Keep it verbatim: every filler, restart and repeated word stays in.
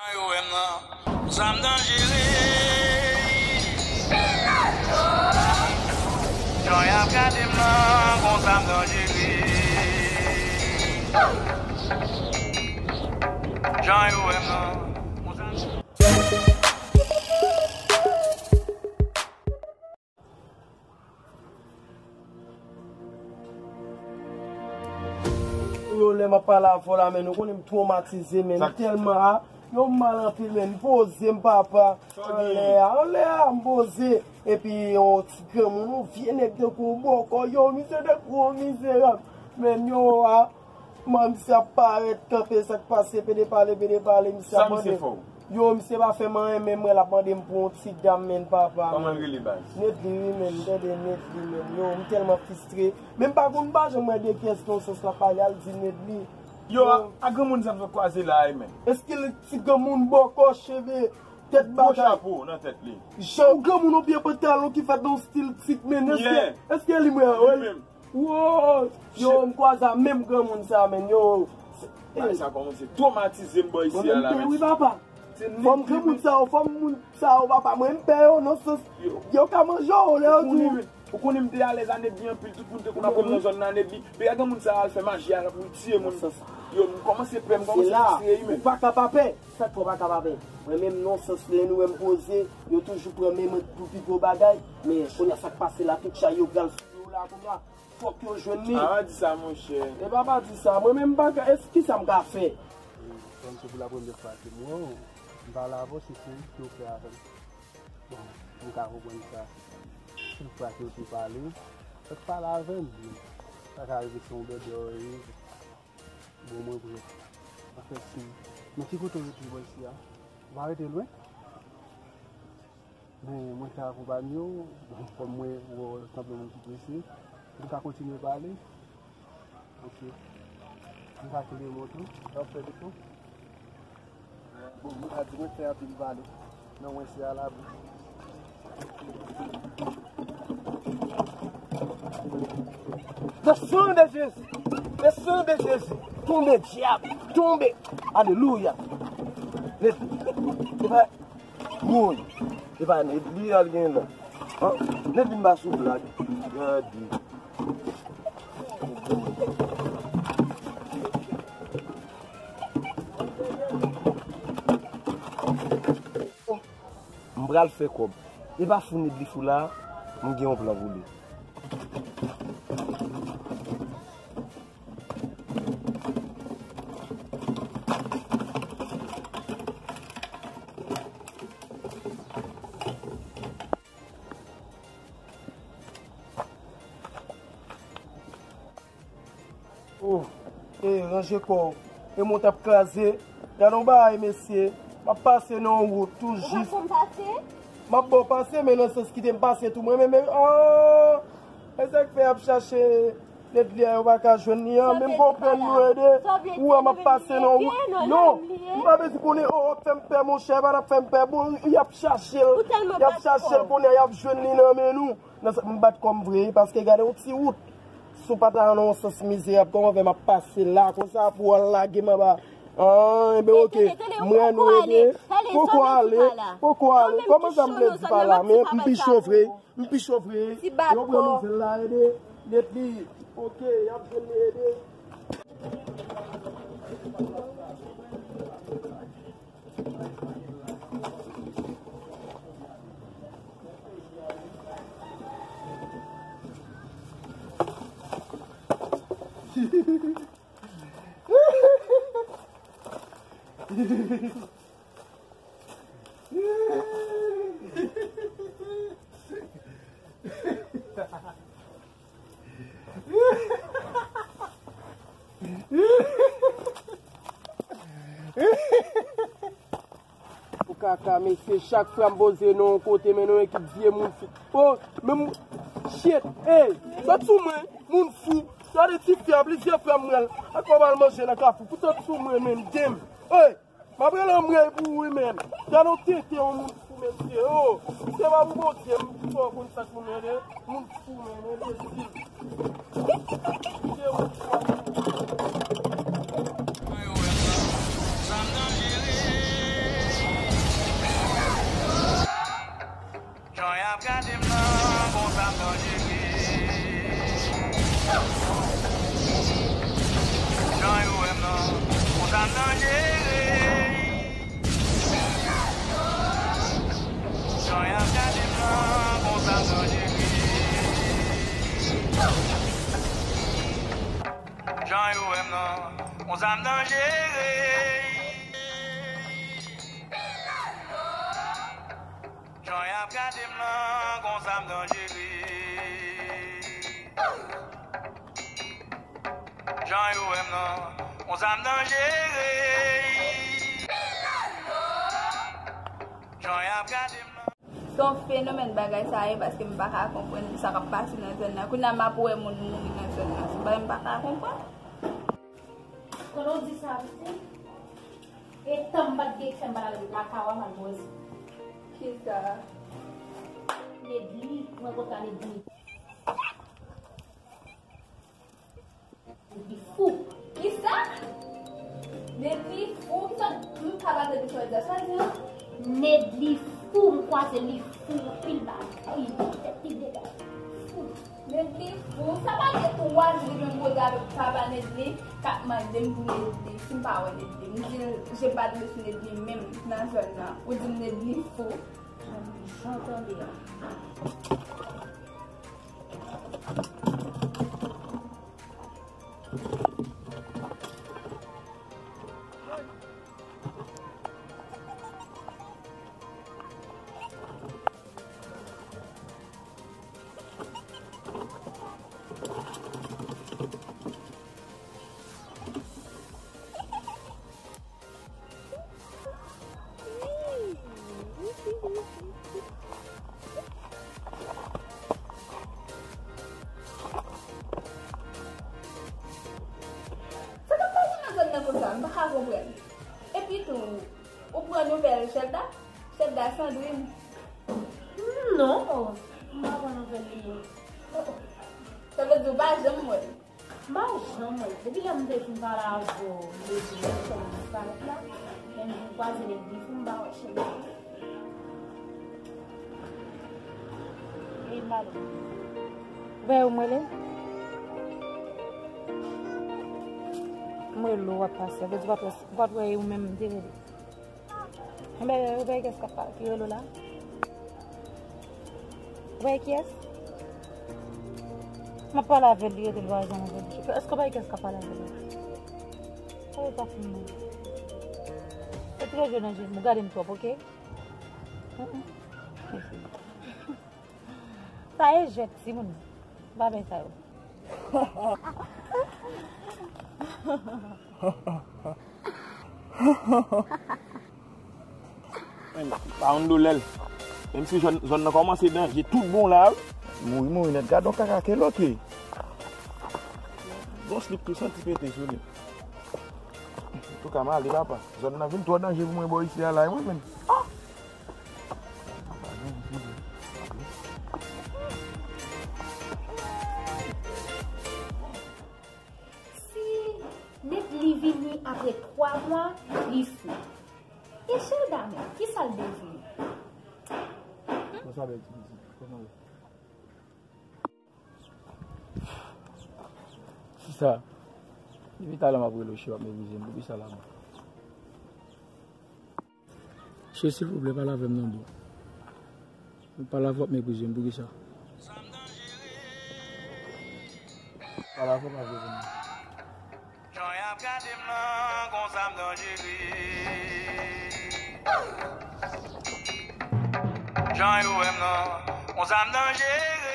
Jan yo wè m nan, sa m danjere. Jan y ap gade m nan, konsa m danjere. Jan yo wè m nan, konsa m Yo, lè m ap pale avè w la, men, nou konnen m twomatize, men, m tèlman a, yo, m mal anpil, men, m poze m, papa, anlè a, anlè a, m poze, epi yon ti granmoun, yon vye nèg tankou yon bòkò, yo, misye tankou yon mizerab, men, yo, a, Man, misye ap parèt kanpe, sa k pase, pede pale, pede pale, misye ap mande. Sa misye fè w? Yo, misye pa fè m anyen, men mwen l ap mande m pou yon ti dam, men papa. Kòman l rele, baz? Nedly, wi, men, tande, Nedly, men. Yo, m tèlman fristre. Men m pa konn, m pa janm wè de pyès nan sans l ap pale, al di Nedly. Yo, a, a granmoun sa m sot kwaze la, wi, men. Èske l ti granmoun bòkò, cheve, tèt bagay? Gwo chapo nan tèt li. Jan yon granmoun, yon pye pantalon ki fèt nan yon stil tik, men èske, èske li mwen, wi? Li menm. Wo! Yo, m kwaze a menm granmoun sa, men, yo. Bagay sa kòmanse twomatize m bò isi a la, men. Wi, papa. Fòm granmoun sa yo, fòm moun sa yo, papa, mwen, m pè yo, nan sans, yo ka manje w, lè yo di w. Ou konnen m te alèz a Nedly anpil, tout moun te konn ap wè m nan zòn nan, Nedly. Epi a granmoun sa al fè maji a la pou l tiye moun. Yo, m kòmanse pè, m kòmanse fristre, wi, men. Ou pa ka pa pè. Sa k fè w pa ka pa pè? Mwen menm, nan sans, lè nou wè m poze, yo toujou pran men mwen pou pi gwo bagay. Men, kounye a, sa k pase la, tout chay yo pral sou yo la, kounye a. Fòk yo jwenn li. A, pa di sa, monchè. Epa, pa di sa. Mwen menm, m pa ka, èske, kisa m ka fè? Kòm se pou la premyè fwa ke m wè w, m pale avè w, se seri ke w fè avè m. Bon, m ka konprann sa. Chak fwa ke w te pale, w te pale avè m. Sa ka rive se yon bèbè w ye. Bon, mwen prè. Anfèt, si, nan ki kote w rete bò isi a? Ou pa rete lwen? Men mwen ka akonpanye w, bon, kòm mwen wè w sanble moun ki prese, nou ka kontinye pale. Ok. Nou ka kile mont tou, w ap fè depo. Bon, mwen ka di mwen fè anpil pale. Non, mwen se alabou. Le sang de Jésus! Le sang de Jésus! Tonbe, dyab! Tonbe! Alelouya! Le, le, le, Woy! Epa Nedly al gen la. An? Nedly m pa sou blag. Gade. M pral fè kòb. Epa fou Nedly fou la, m gen yon plan pou li. Oh, e ranje kò w. E mwen t ap kraze. Gade yon bagay, mesye. M ap pase nan yon wout tou jis. Ou pa fè m pase? M ap ba w pase, men nan sans kite m pase tou. Mwen menm, ah! E sa k fè y ap chache Nedly a, yo pa ka jwenn li an. Men m konprann nou ede. Ou wè m ap pase nan wout. Non, m pa bezwen konnen, oh, w ap fè m pè, monchè, pa t ap fè m pè. Bon, y ap chache l. Y ap chache l, kounye a y ap jwenn li nan men nou. Nan sa, m bat kò m vre, wi, paske gade yon ti wout. Si w pa ta nan yon sans mizerab, kòman fè m ap pase la, konsa pou w al lage m anba? Ah, enben, ok. Mwen, nou ede. Poko ale, poko ale. Kòman sa m vle di pa la? Men m pi cho vre. M pi cho vre. Yo pran nouvèl la, ede. Nedly. Ok, y ap jwenn li, ede. Ou kaka, mesye, chak fwa m poze nan yon kote, men yon ekip vye moun fou. Oh, men m, shit, ey, sot sou mwen, moun fou. Gade ti fi a, plizyè fwa m pral, ak kòb al manje nan Kafou, pou sot sou mwen, men, damn. Ey, m ap rele anmwey pou ou, wi, men. Gade yon tenten yon moun fou, mesye, oh. Se pa pou Bondye, m fò konn sa k moun rele moun fou, men, enbesil. Se yon moun fou. Sa m danjere. Ap gade m nan, gon zam danjere. Jan yo wè m nan, gon zam danjere. Jan y ap gade m nan. Se yon fenomèn bagay sa ye, paske m pa ka konprann sa k ap pase nan zòn nan. Kounye a m ap wè moun mouri nan zòn nan. Se bagay m pa ka konprann. Konnen w di sa, piti? E tan m pa t gen k fè m pa t al lakay w a, m al bwè. Kisa? Nedly, mwen kontan Nedly. Li fou. Kisa? Nedly fou? Kisa? M pa tande sa w di a. Sa w di a? Nedly fou, m kwaze li fou anpil bagay. Tèt li dega. Fou. Nedly fou. Sa pa gen twa jou depi m koze avèk papa Nedly, k ap mande m pou Nedly, si m pa wè Nedly. M di l, je pa t sou Nedly menm nan zòn nan. Ou di m Nedly fou. Jan w tande a. Sa k ap pase nan zòn nan konsa? M pa ka konprann. Epi tou, ou pran nouvèl Chèlda? Chèlda Sandrine? Non, m pa pran nouvèl li. Sa vle di ou pa janm wè l? M pa janm wè l. Depi lè m te fin pale avè w, m te di, m te disparèt la. Men m vin kwaze nèg li pou m pa wè Chèlda. Ey, Malo. Ou pa wè m rele? M rele w, w ap pase. Sa vle di w pa t wè, w pa t wè ou menm m te rele. Enben, ou pa wè kiyès k ap pale, ki rele w la? Ou pa wè kiyès? M ap pale avè l, li rete l pa janm avè l. Èske ou pa wè kiyès k ap pale avè l la? Sa yo pa fin bon. E trè jwe nan je m, ou gade m twòp, oke? Mm, mm. Sa e jwèt, timoun. M pa bay sa yo. Pa yon doulè l. Menm si zòn, zòn nan kòmanse danje, tout bon la, wi. Mouri, mouri nèt. Gad yon kaka, ke lòt ye? Bon slip tou santi pete sou li. Antouka, m ale, papa. Zòn nan vin twò danje pou mwen bò isi a la, e mwen menm. Ah! Si Nedly vini apre twa mwa, li fou. E Chèlda menm, kisa l devni? Kòman w ye? Sista, depi talè m ap rele w, che, w ap meprize m. Poukisa la menm? Che, silvouplè, pale avè m non, bro. Pale avè w, w ap meprize m. Poukisa? Pale avè w, w ap meprize m. Jan y ap gade m nan, gon zam danjere. Jan yo wè m nan, gon zam danjere.